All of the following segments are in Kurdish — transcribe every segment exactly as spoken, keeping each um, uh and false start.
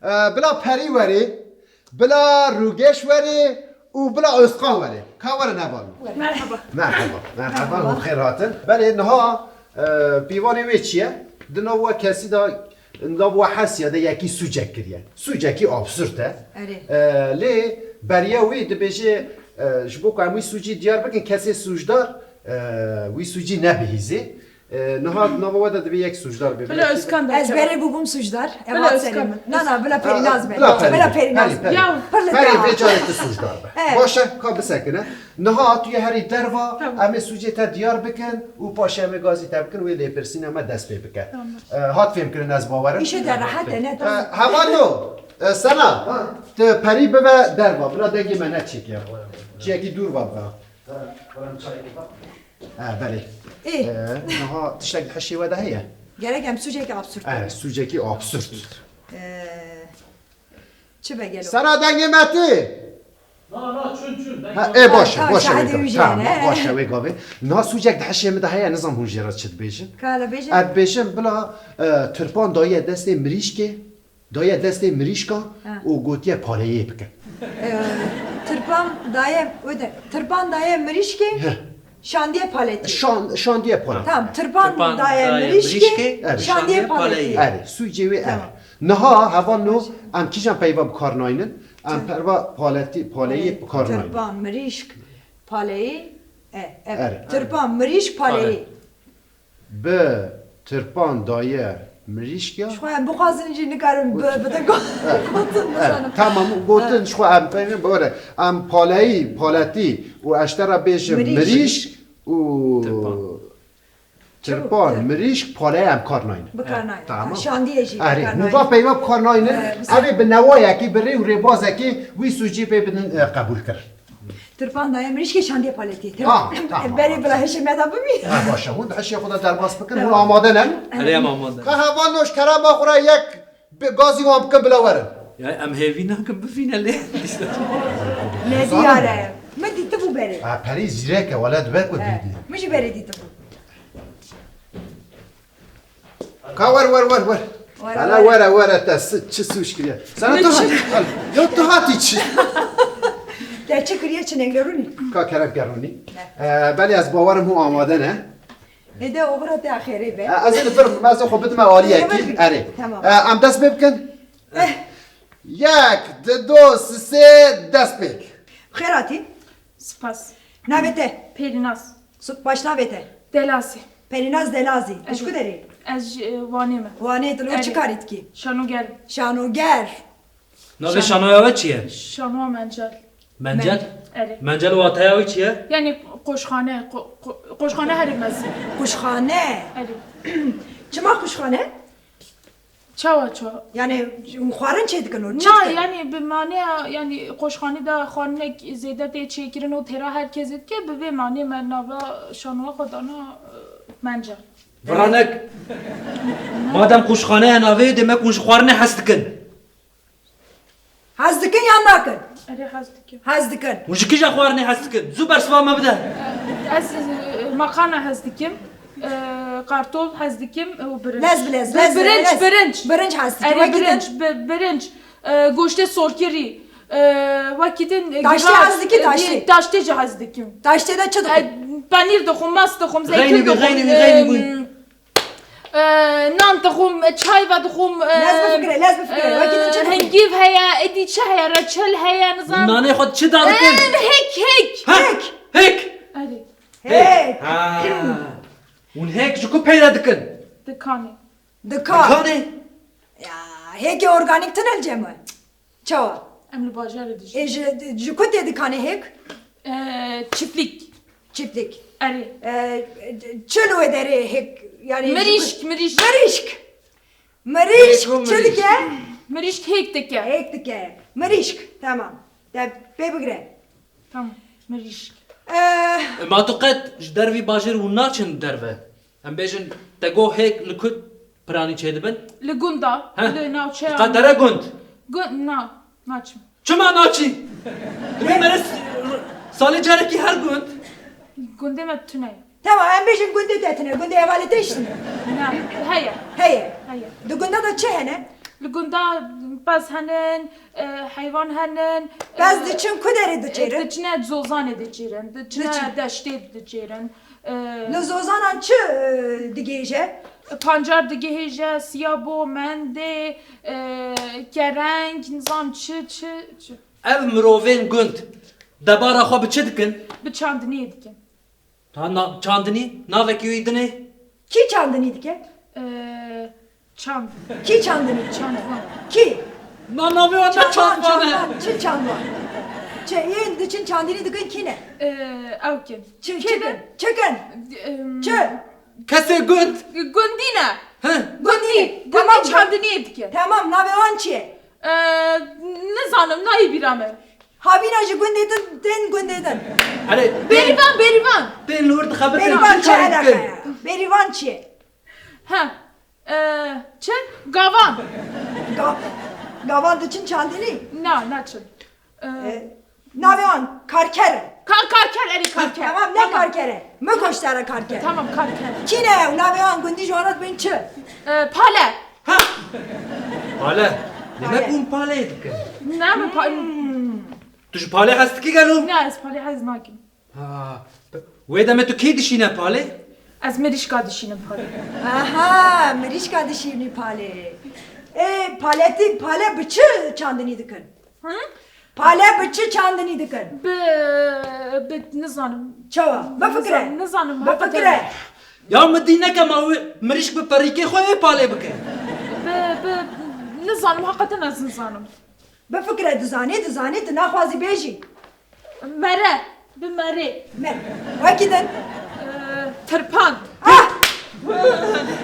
Ee, bila Perî werê, bila Rûgeş werê û bila Özkan werê. Ka were nevan. Merhaba. Merhaba. Merhaba. Merhaba. Xêr hatin. Belê niha, e, pîvanê wê çi ye? Di nav we kesî de, nav we hesiya de yekî sûcek kiriye. Sûcekî absurt e. Erê. E, lê beriya wî dibêje, e, ji bo ku em wî sûcî diyar bikin, kesê sûcdar, e, wî sûcî nebihîzê. E, niha di nava we de divê yek sûcdar bê. Bila Özkan da Ez çawa? Berê bûbûm sûcdar. Bila Ev hat serê Özkan. Min. Na, na, bila Perînaz be. Bila Perî. Bila Perînaz. Perî, Perî. Ya. Pir li Perî, te. Vê carê tu sûcdar be. Evet. Baş e, ka bisekine. Niha tu yê herî derva, Tamam. em ê sûcê te diyar bikin û paşê em ê gazî te bikin, wê lêpirsîna me dest pê bike. Tamam. E, hat fêmkirin ez bawerim. Îşê te rehet e, ne E, tamam. Hevalno, e, Sena, tu Perî bibe derva, bila dengê me neçêke. Cihekî dûr va bibe. Ha, belê. Ê. Ee, niha tiştek di hişê we de heye? Gerek em sûcekî absurt E, bibin. Sûcekî absurt. Ee, çi be gelo? Sera dengê me tê. Na, na, çün, çün. Ha, ê, baş e, Ha, baş e, şahidê wê wî gav-, jî tamam, hene. Baş e, wê gavê. Niha sûcek di hişê min de heye, nizam hûn jê re çi dibêjin. Ka le bêjin. Ez dibêjim, bila, e, tirpan daye destê mirîşkê. Daye destê mirîşka Ha. û gotiye paleyê bikin. Ee, tirpan daye, wede, tirpan daye mirîşkê, Heh. şandiye paletî. Şan-, şandiye paletî. Tamam, tirpan Tirpan daye daye mirîşkê, mirîşkê, Evet. şandiye şandiye paletî. paletî. Erê, sûcê wê Tamam. erê. Niha hevalno em kîjan peyva bi kar naynin? Em Tir- peyva paletî, paleyê bi kar naynin. Tirpan, mirîşk, paleyî, e, e, Erê. tirpan, mirîşk, paleyî. Pale. Bi tirpan daye mirîşk ya. Ji xwe em bixwazin jî nikarin bi, bi te got-, gotin Evet, bizanim. Tamam, gotin Evet. ji xwe em peyvên bi were. Em paleyî, paletî û ez te re bêjim Mirîşk. mirîşk û Tirpan. tirpan, Çabuk. mirîşk, paleyê em kar naynin. Bi kar naynin. Tamam. Şandiye jî Erê, bi kar naynin. Hûn va peyva bi kar naynin. Evet, biz Ev ê bi newayekî, bi rê û rêbazekî wî sûcî pê bidin, e, qebûl kir. Tirpan daye mirîşkê şandiye paletî. Ah, tamam. Berê bila hişê me de bimî. Ha, baş e. Hûn di hişê xwe de derbas bikin. Hûn Tamam. amade ne? Erê, em amade. Ka hevalno ji kerema xwe re yek bi-, gazî wan bikin bila werin. Ya, em hêvî nakin bivîne lê. Ne diyar e. Min dîtibû berê. Ha, Perî zîrek e, wele dibe ku He. dîtî. Min jî berê dîtibû. Ka wer, wer, wer, wer. Were, Hele were. were, were, te si-, çi sûc kiriye? Sana Ne tu çi? hat-, ya tu hatî çi? Te çi kiriye, çi nenglerûnî? Ka kerem kerûnî. Ne. Ee, belê ez bawerim hûn amade ne. Êde oxira te xêrê be. Ee, ez ê li vir, ez ê xwe bidime aliyekî. Êde vir bike. Erê. Tamam. Ee, em dest pê bikin. Eh. Yek, di, do, si, sê, dest pê. Xêr hatî. Spas. Navê te? Pêrînaz. Su-, paşnavê te? Delazî. Perînaz Delazî. Tu ji ku derê? Ez ji, e, Wanê me. Wanê, tu li wir çi Erê. karî dikî? Şanoger. Şanoger. Navê Şano- şanoya we çi ye? Şanoya Mencel. Mencel? Men- Erê. Mencel wateya wî çi ye? Yani qoşxane, qo-, qo-, qoşxane herî mezin. Qoşxane? Erê. Çima qoşxane? Çawa çawa? Yani, hûn xwarin çê dikin û çi Na, dikin? yani bi maneya, yani qoşxanî de xwarinek zêde tê çêkirin û têra her kes dike, bi vê manê me nava şanoya xwe dana, e, Mencel. Viranek. Madem qoşxane ye navê, demek hûn ji xwarinê hez dikin. Hez dikin yan nakin? Erê, hez dikim. Hez dikin. Hûn ji kîjan xwarinê hez dikin? Zû bersiva me bide. Ez, e, makana hez dikim. E, kartol hez dikim, e, û birinç. Lez bi lez, Bi-, lez bi birinç, lez. birinç. Birinç hez dikim. Erê, Wekî din? birinç, birinç. E, goştê sorkirî. E, wekî din, e, Taştê girat, hez dikî, e, taştê? di-, taştê jî hez dikim. Taştê de çi dixwî? E, penîr dixwim, mast dixwim, Xeynî zeytun bî, dixwim, xeynî bî, xeynî bî. e, e, nan dixwim, e, çay ve dixwim, e, Lez bifikire, lez bifikire. e, Wekî din çi dixwî? hengîv heye, êdî çi heye, reçel heye, nizam. Nanê xwe çi da dikin? E, hek, hek. Ha? Hek. Hek. Erê. Hek. Hek. Ha. Hûn hek ji ku peyre dikin? Dikanê. Dikan. Dikanê? Ya, hêkê organîk tune li cem we? Çawa? Em li bajarê dijîn. Ê, ji, ji ku tê dikanê hêk? Ee, çiftlik. Çiftlik. Erê. Ee, çi li wê derê hêk, yani Mirîşk, mirîşk. Mirîşk. Mirîşk Hêk û çi mirîşk. dike? Mirîşk hêk dike. Hêk dike. Mirîşk. Tamam. Te pê bigire. Tamam. Mirîşk. Ee, Ma tu qet ji dervî bajêr hûn naçin derve? Em bêjin, te got hêk li ku piranî çêdibin? Li gunda, Heh. li navçeya. Qetere gund. Gund, na, naçim. Çima naçî? Divê mere s-, salê carekî her gund. Gundê me tune ye. Tamam, em bêjin gundê te tune, gundê hevalê te jî tune. Na, heye. Heye. Heye. Di gunda de çi hene? Li gunda Pez henin, e, heywan henin. Pez e, diçin ku derê e, diçêrin? Diçine zozanê diçêrin, diçine Diçin. deştê diçêrin. E, Li zozanan çi, e, digihêje? Pancar digihêje, siyabo, mendê, e, kereng, nizam çi, çi, çi. Ev mirovên gund debara xwe bi çi dikin? Bi çandiniyê dikin. Ha, na-, çandinî? Navekî wî din ê? Kî çandinî dike? Ee, çand. Kî çandinî dike? Çandvan. Kî? Na navê wan ne çandvan e? Çandvan, çi çandvan? Çi, yên diçin çandinî dikin kî ne? Ee, ew kin. Çi, çi kin? Çi kin? Em, Çi? Kesê gund? Gundî ne. He. Gundî. Gundî Tamam. çandiniyê dike. Tamam, navê wan çi ye? Ee, nizanim, nayê bîra me. Havîna ji gundê din tên gundê din. Erê, Bêrîvan, Bêrîvan. Tên li wir dixebite Bêrîvan çi çi kar eleqe dikin? ye? Bêrîvan çi ye? Ha. Ee, çi? Gavan. Ga-, gavan diçin çandinî? Na, naçin. Ee, E, navê wan karker e. Ka-, karker, erê karker. Tamam, ne karker e? Min goştara karker. Tamam, karker. Kî ne ew? Navê wan gundî ji wan re dibên çi? Ee, pale. Ha! Pale. Demek Pale. hûn paleyê dikin. Ne, min pa- Hmm. Tu ji palê hez dikî gelo? Ne, ez palê hez nakim. Ha. Wê demê tu kê dişîne palê? Ez mirîşka dişînim palê. Aha, mirîşka dişînî palê. Ê, paletî, pale bi çi çandinî dikin? Hı? Pale bi çi çandinî dikin? Bi, bi, nizanim. Çawa? Bifikire. Nizanim, nizanim, Bifikire. heqeten. Ya min dî neke ma wê mirîşk bi perîkê xwe ê palê bike. Bi, bi, nizanim, heqeten ez nizanim. Bifikire, dizanî, dizanî, tu naxwazî bêjî. Mere, bi merê. Me. Wekî din. Ee, tirpan. Ah!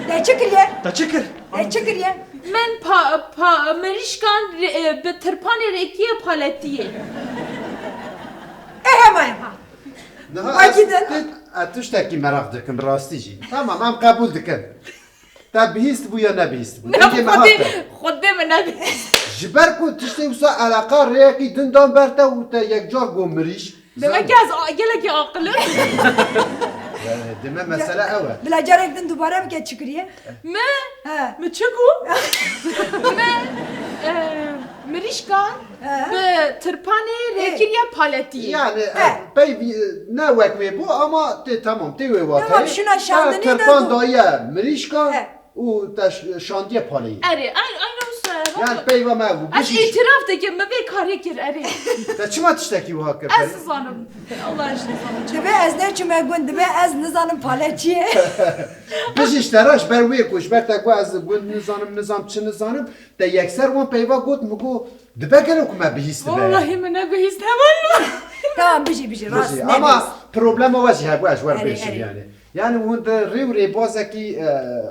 Te çi kiriye? Te çi kir? Te çi kiriye? Min pa, pa, mirîşkan re-, e, bi tirpanê rêkiye paletiyê. E, hema, hema. Niha Wekî ez din. tê-, ez tiştekî meraq dikim, rastî jî. Tamam, em qebûl dikin. Te bihîst bû ya nebihîst bû? Ne, Dengê me Xwedê, hate. Xwedê min nebihîst. Ji ber ku tiştê wisa eleqa rêyekî din dan ber te û te yekcar got mirîş. Demek ki ez a-, gelekî aqilim. Yani, deme mesele ew e. Bila carek din dubare bike çi kiriye? Mi? He. Mi çi got? Mi, e, mirîşkan He. bi tirpanê Ê. rêkiriye paletiyê. Yani, He. e, peyvî, e, ne wek wê bû ama tê tamam, tê wê wateyê. Tamam, şuna şandinî de Tirpan bû. daye mirîşka He. û te ş-, şandiye paleyî. Erê, ay, ay, ne wisa, Yani baba. peyva me bû, Ez bijî. îtiraf dikim, min vê karê kir, erê. Te çima tiştekî wiha kir? Ez nizanim. Allah aşkına nizanim. Dibe ez neçime gund, dibe ez nizanim pale çi ye. Bijî ji te re ji ber wê ku ji ber te got ez gund nizanim, nizam çi nizanim, te yekser wan peyva got, min got, dibe gelo ku me bihîstibe. Wallahî min nebihîst, heval. Tamam, bijî, bijî, rast, Bijî. nebihîst. Ama problema we jî hebû, ez ji we Erê, bêjim erê. yani. Yani hûn di rê û rêbazekî, e,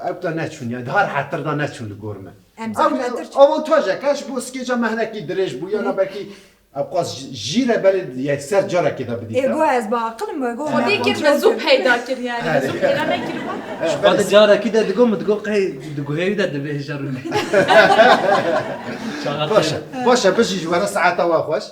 ew da neçûn, yani daha rehettir da neçûn li gor min. Em Ew zehmet avantajek e, ji bo skêca me hinekî dirêj bû, yana Hı. belkî ev qas jî re belê yekser carekê de bidî. Ê, go ez bi aqil im, go Xwedê kir me zû peyda kir yani. Erê. Zû peyda nekiribû. Ji xwe de carekî de digo, min digo qey di guhê wî de dibêje rûnê. Çaxat Baş e, baş e, bijî ji we re saeta we xweş.